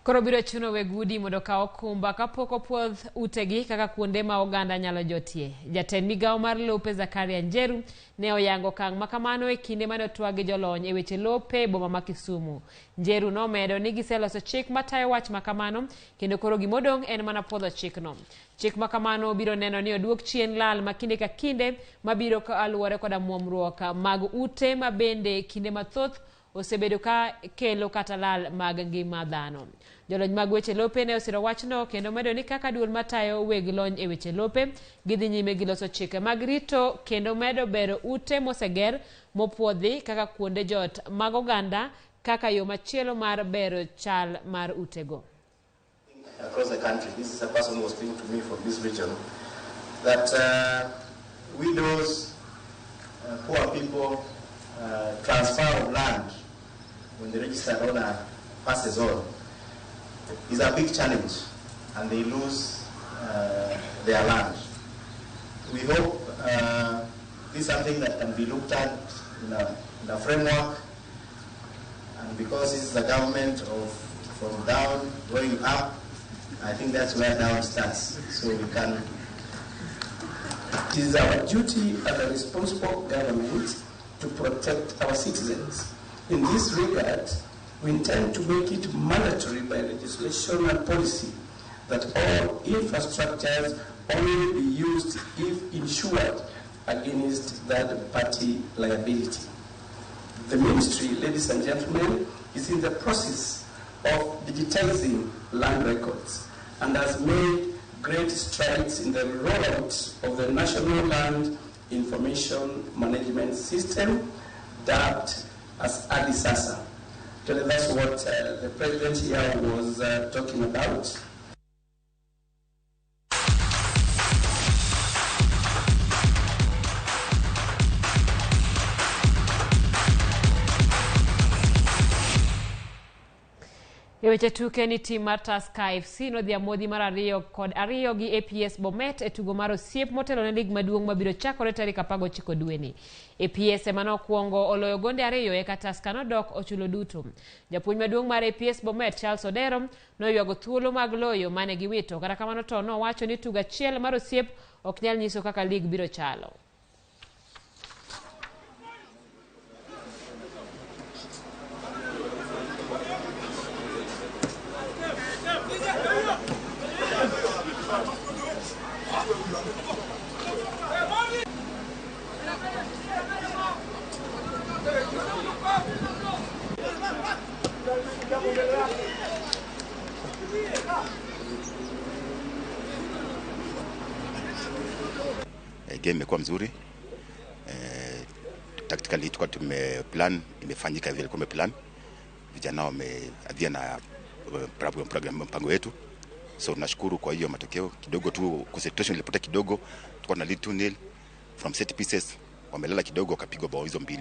Koro biro chuno weg udi mondo okaw okumba kapok opuodh utegi kaka kuonde ma oganda nyalo jotie. Jatend migawo mar lope Zakaria Njeru ne oyango okang' ma kamano e kinde mane otwag gi jolony e weche lope e boma ma Kisumu. Njeru nomedo ni giseloso chik matayo wach ma kamano kendo koro gimodong' en mana puodho chikno. Chik ma kamano biro neno ni oduok chien lal ma kinde ka kinde mabiro kaluwore koda muomruok mag ute ma bende kinde mathoth osebedo ka kelo kata lal mag ngima dhano. Jolony mag weche lope ne osiro wachno kendo medo ni kaka duol matayo weg lony e weche lope gidhi nyime gi loso chike mag rito kendo medo bero ute moseger mopuodhi kaka kuonde jot mag oganda kaka yo machielo mar bero chal mar utego. Across the country, this is a person who was speaking to me from this region, that widows, poor people, transfer of land when the registered owner passes on is a big challenge, and they lose their land. We hope this is something that can be looked at in a framework, and because this is a government of from down going up, I think that's where down starts. So we can. It is our duty as a responsible government to protect our citizens. In this regard, we intend to make it mandatory by legislation and policy that all infrastructures only be used if insured against third-party liability. The ministry, ladies and gentlemen, is in the process of digitizing land records and has made great strides in the rollout of the National Land Information Management System, dubbed as Ardhisasa. That's what the president here was talking about. E weche tuke ni tim mar Tusker FC nodhi amodhi mar 2-2 gi APS Bomet e tugo mar osiep motelo ne lig maduong' mabiro chakore tarik 19 dweni. APS ema nokwongo oloyo gonde 2 eka Tusker nodok ochulo duto. Japuonj maduong' mar APS Bomet Charles Odero noywago thuolo mag loyo mane giwito, kata kamano to nowacho ni tugo achiel mar osiep ok nyal nyiso kaka lig biro chalo. Game imekuwa mzuri. Tactically tulikuwa tumeplan, imefanyika vile tulikuwa tumeplan. Vijana wameadhia na program mpango wetu. So tunashukuru kwa hiyo matokeo. Kidogo tu concentration ilipotea kidogo, tulikuwa na lead 2-0 from set pieces, wamelala kidogo wakapigwa bao hizo mbili.